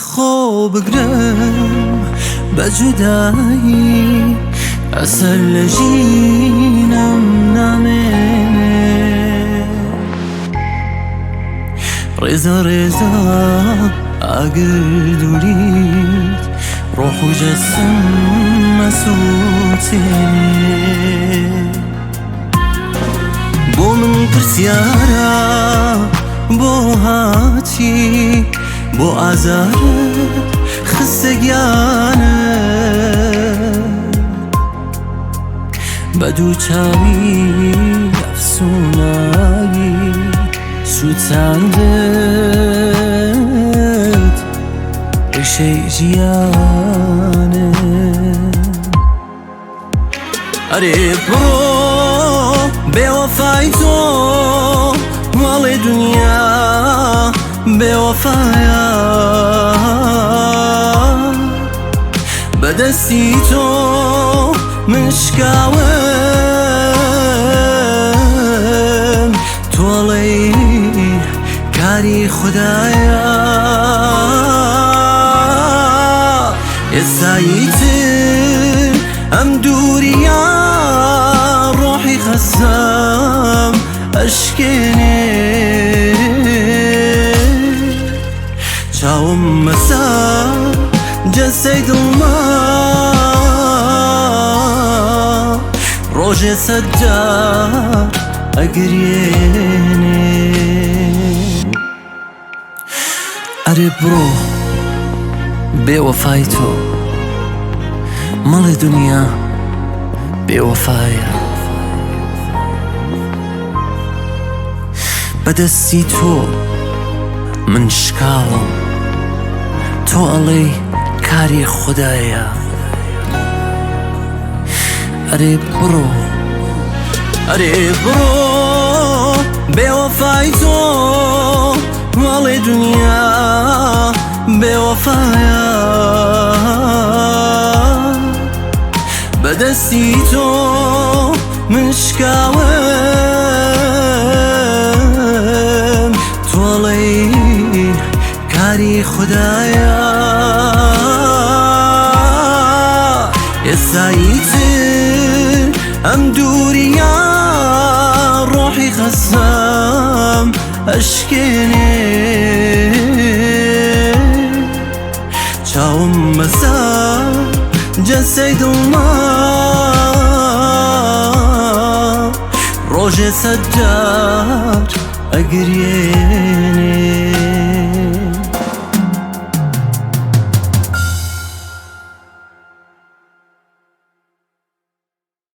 خۆ بگرم بە جودایی ئەسەر لە ژینم نامێنێ. ڕێزە ڕێزە ئاگر دووریت ڕۆح و جەسم ئەسووتێنێ. بۆ من پرسیارە بۆ هاتی بۆ ئازارت خستە گیانت بە دوو چاوی ئەفسوناوی سووتاندت ڕیشەی ژیانت. ئەرێ بڕۆ بێوەفای تۆ ماڵێ دنیا بێوەفایە بەدەستی تۆ من شکاوم تۆڵەی کاری خودایە ئێستایی تر ئەم دووریا ڕۆحی خەسەم ئەشکێنێ. چاوم مەسا جەستەی دڵما ڕۆژێ سەدجار ئەگریێنێ. ئەرێ بڕۆ بێوەفای تۆ مەڵێ دنیا بێوەفایە. بەدەستی تۆ من شکاوم تۆ ئەڵێی کاری خودایە. ئەرێ بڕۆ ئەرێ بڕۆ بێوەفای تۆ ماڵێ دنیا بێوەفایە. بەدەستی تۆ من شکاوم تۆڵەی کاری خودایە. ئێستایی تر ئەم دووریا ڕۆحی خەسەم ئەشکێنێ. چاوم مەسا جەستەی دڵما ڕۆژێ سەدجار ئەگریێنێ.